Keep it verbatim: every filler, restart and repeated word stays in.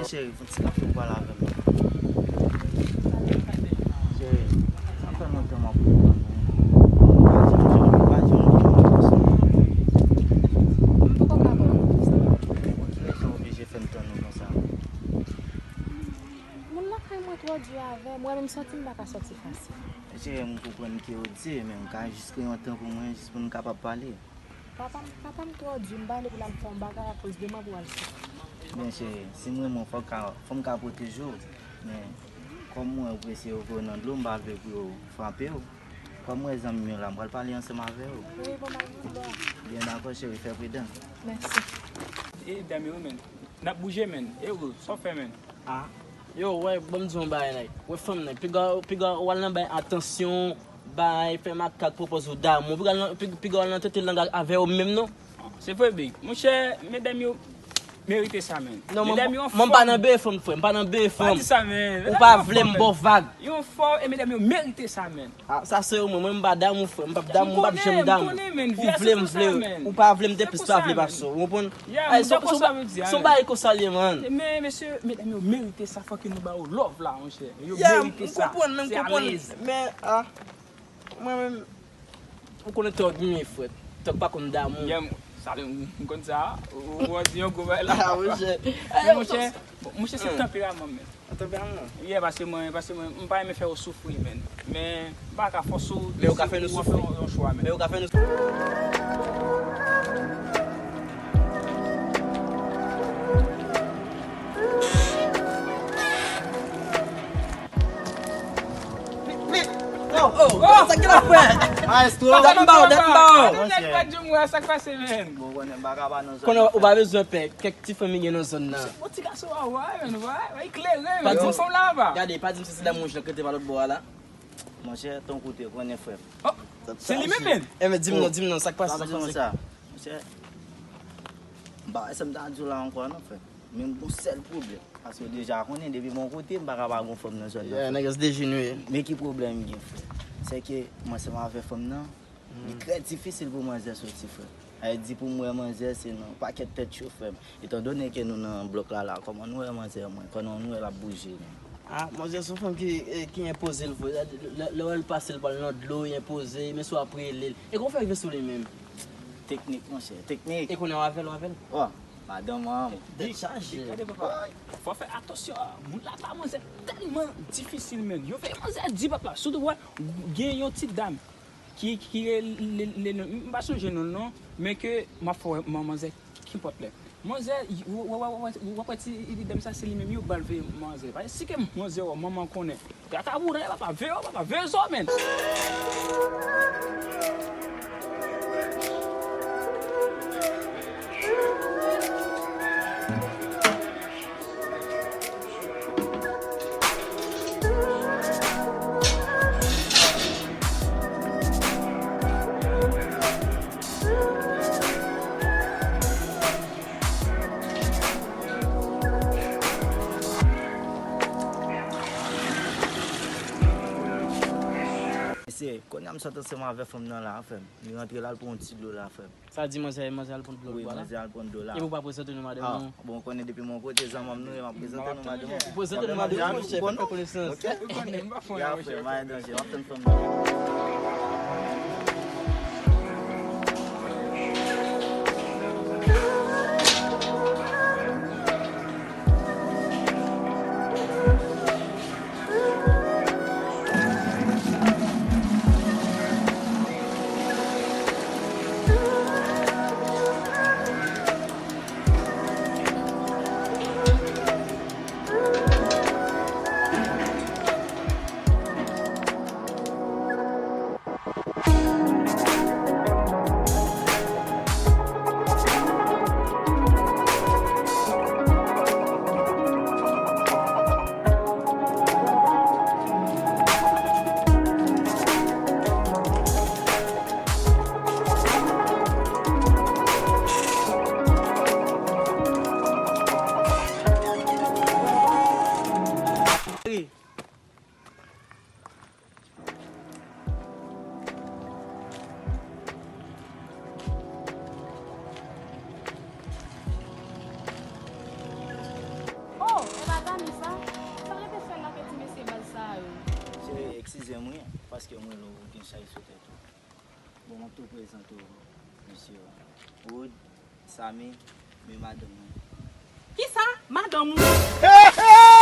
Cheri, fè yon ti kafe pou pale avè m. Cheri, sa fè lontan m ap tann ou. Ou pa janm, ou pa janm vin konsa. M poko ka pale konsa. Poukisa w oblije fè m tann ou konsa? Moun lakay mwen twò di avè m. Mwen menm sòti, m pa ka sòti fasil. Cheri, m konprann ke w di, men m ka jis kreye yon tan pou mwen, jis pou n kapab pale. Papa m, papa m twò di, m pa vle pou l al fè yon bagay akoz demen pou al sou. Men cheri, si m renmen w, fò w ka, fò m ka pwoteje w. Men, kòm mwen, ou prese yo voye w nan dlo, m pa vle pou yo frape w. Kòm mwen zanmi m yo la, m pral pale ansanm avè yo. Wi, bon, m al nan dlo. Byen dakò, cheri, fè pridan. Mèsi. E, dam yo, men. N ap bouje, men. E ou, sa w fè, men? Ah. Yo, wè, ban m di w yon bagay, nèg. Wè, fanm, nèg. Piga, piga, w al nan bay atansyon, bay, fè makak, pwopoze w damou. Piga, w al nan, pi-, piga, w al nan tete lang a-, avè yo menm, non. Se vre, big. Monchè, medam yo merite sa, men. Non, mwen, medam yo mwen pa nan beye fanm, frè. M pa nan beye fanm. Pa di sa, men. Ou pa vle m ba w vag. Yo fò, e medam yo merite sa, men. Ah, sa se ou, mwen, mwen m pa damou, frè. M p ap damou, m p ap janm damou. Ou vle, m vle. Ou pa vle, m te plis pa vle pase w. Ou konprann? Ay, se yon bagay konsa l ye, man. Men, mesye, medam yo merite sa, fòk nou ba yo love la, monchè. Yo merite sa. M konprann, men m konprann. Men, ah, mwen menm, ou konnen tòg m ye, frè. Tòg pa konn damou. Sa, m konn sa. Ou, ou, ou di yon gwo bagay la. Ah, monchè. Men, monchè, bon, monchè, se tanperaman m, men. An tanperaman? Yeah, paske mwen, paske mwen, m pa renmen fè yo soufri, men. Men, m pa ka fòse w. Men ou ka fè nou soufri. Yon chwa, men. Men ou ka fè nou soufri. Oh, oh, sa ki la fè? Maestro. Dat m ba w, dat m ba w. Nèg pa di m wè sa k pase, men. Bon, konnen m pa ka pa nan zòn nan. Konnen ou pa bezwen pè, kèk ti fanmi gen nan zòn nan. Bon, ti gason a wè, men, wè, wè, eklere, men. Bon fanm la, pa. Gade, pa di m si se dam wouj la k rete pa lòt bò a la. Monchè, ton koute, konnen frè m. Oh, se li menm, men. Eh, men di m non, di m non, sa k pase, sa k pase? Monchè, m pa wè sa m ta di w la ankò non, frè. Men m gon sèl pwoblèm. Paske w deja konnen, depi bon kote, m pa ka pa gon fanm nan zòn nan. Yeah, nèg yo se dejenere. Men ki pwoblèm m gen, frè? Se ke mwen ansanm avè fanm nan, li trè difisil pou manzè soti, frè. Sa vle di pou m wè manzè, se nan pakèt tèt cho, frè m. Etandone ke nou nan blòk la, la, kòman nou wè manzè mwen? Kòman nou wè l ap bouje, men? Ah, manzè se yon fanm ki, eh, ki enpoze l vre. Lè, lè, lè w wè l pase, l pral nan dlo, li enpoze, men si w ap rele l. E kòman w fè rive sou li menm? Teknik, monchè, teknik. E kounye a w avè l, w avè l? Oh, madanm an. Tèt chaje. Gade, papa. Fò fè atansyon. Moun la ba manzè tèlman difisil, men. Yo fè manzè di, papa. Sitou wè, gen yon ti dam ki, ki rele, m pa sonje non l non, men ke m ap fè w wè manzè kenpòt lè. Manzè, w, w ap wè ti dam sa, se li menm yo ba l veye manzè. Paske si ke manzè wè manman konnen, gata bouda, papa, veye w, papa, veye zò, men. Mesye, kounye a m sot ansanm avè fanm nan la, frè m. Li rantre la, l pran yon ti dlo la, frè m. Sa di manzè, manzè al pran dlo la? Wi, manzè al pran dlo la. Epi ou pa prezante nou madanm ou? Ah, bon, ou konnen depi m yon kote, zanmanm nou ye, m ap prezante nou madanm ou. Prezante nou madanm ou, monchè, fè konesans. Ok. Ou konnen, m pa fè anyen, monchè. Ya, frè, m al danje, m ap tann fanm nan. Mwen, paske mwen lè ou gen chay sou tèt ou. Bon, m ap tou prezante w, mesye. Wood, Samy, men madanm mwen. Kisa? Madanm ou?